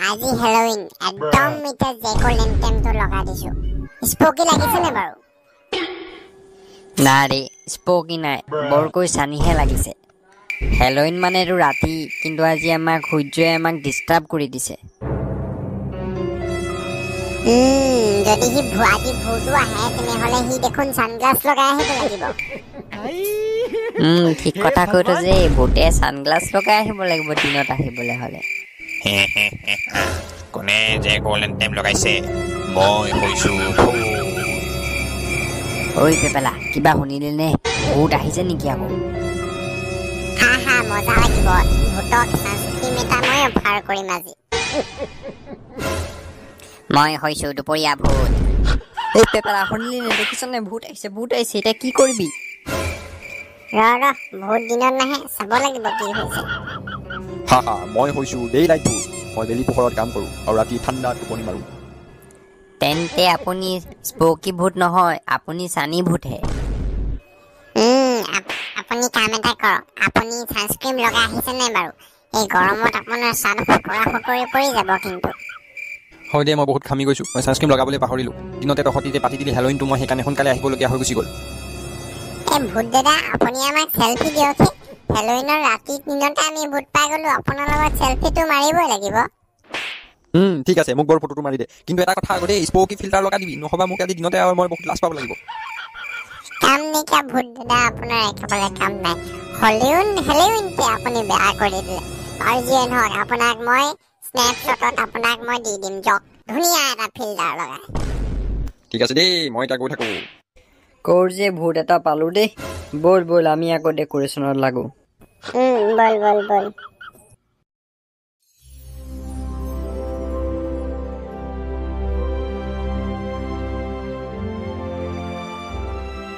আজি হেল'ইন, একদম এতিয়া জেক লেণ্টেনটো লগাই দিছো। স্পকি লাগিছেনে বাৰু? না ৰে, স্পকি নাই, বৰকৈ চানিহে লাগিছে। হেল'ইন মানেতো ৰাতি, কিন্তু আজি আমাক সূৰ্যই আমাক ডিষ্টাৰ্ব কৰি দিছে। যদি সি আজি ভূতো আহে তেনেহ'লে সি দেখোন ছানগ্লাছ লগাই আহিব লাগিব। ঠিক কথা কৈ থৈছে যে ভূতে ছানগ্লাছ লগাই আহিব লাগিব দিনত আহিবলৈ হ'লে। কোনে যে গল্ডেন টেম লগাইছে? মই হৈছো ভূত। ঐ পেপেলা, কিবা শুনিলি নে? ভূত আহিছে নেকি আকৌ? হা হা, মজা লাগিব। ভূতক ছানস্ক্ৰীম এটা মই অফাৰ কৰিম আজি। মই হৈছো দুপৰীয়া ভূত। এই পেপেলা, শুনিলি নে? দেখিছ নে? ভূত আহিছে, ভূত আহিছে। এতিয়া কি কৰিবি? ৰ ৰ, বহুত দিনত নাহে, চাব লাগিব কি হৈছে। হা হা, মই হৈছো ডে লাইট ভূত। মই বেলি পোহৰত কাম কৰোঁ আৰু ৰাতি ঠাণ্ডা টোপনি মাৰোঁ। তেন্তে আপুনি স্পকি ভূত নহয়, আপুনি চানি ভূতহে। আপুনি কাম এটা কৰক, আপুনি ছানস্ক্ৰীম লগাই আহিছে নাই বাৰু? এই গৰমত আপোনাৰ ছাল সুতৰা সুতৰি পৰি যাব কিন্তু। হয় দে, মই বহুত ঘামি গৈছোঁ। মই ছানস্ক্ৰীম লগাবলৈ পাহৰিলোঁ। দিনতে তহঁতি যে পাতি দিলি হেল'ইনটো, মই সেইকাৰণে সোনকালে আহিবলগীয়া হৈ গুচি গ'ল। এই ভূত দাদা, আপুনি আমাক চেলফি দিয়কহি। হেল'ইনৰ ৰাতি দিনতে আমি ভূত পাই গ'লো, আপোনাৰ লগত চেলফিটো মাৰিবই লাগিব। ঠিক আছে, মোক বাৰু ফটোটো মাৰি দে, কিন্তু এটা কথা আগতে স্পকি ফিল্টাৰ লগাই দিবি, নহ'বা মোক আজি দিনতে আৰু মই বহুত লাজ পাব লাগিব। কাম নাইকিয়া ভূত দাদা, আপোনাৰ একেবাৰে কাম নাই। হেল'ইনতে আপুনি বেয়া কৰি দিলে। আৰু যিয়ে নহওক, আপোনাক মই স্নেপশ্বটত আপোনাক মই দি দিম যক, ধুনীয়া এটা ফিল্টাৰ লগাই। ঠিক আছে দেই, মই এতিয়া গৈ থাকোঁ। ক'ৰ যে ভূত এটা পালোঁ দেই। ব'ল ব'ল, আমি আকৌ ডেক'ৰেশ্যনত লাগো। ব'ল ব'ল ব'ল।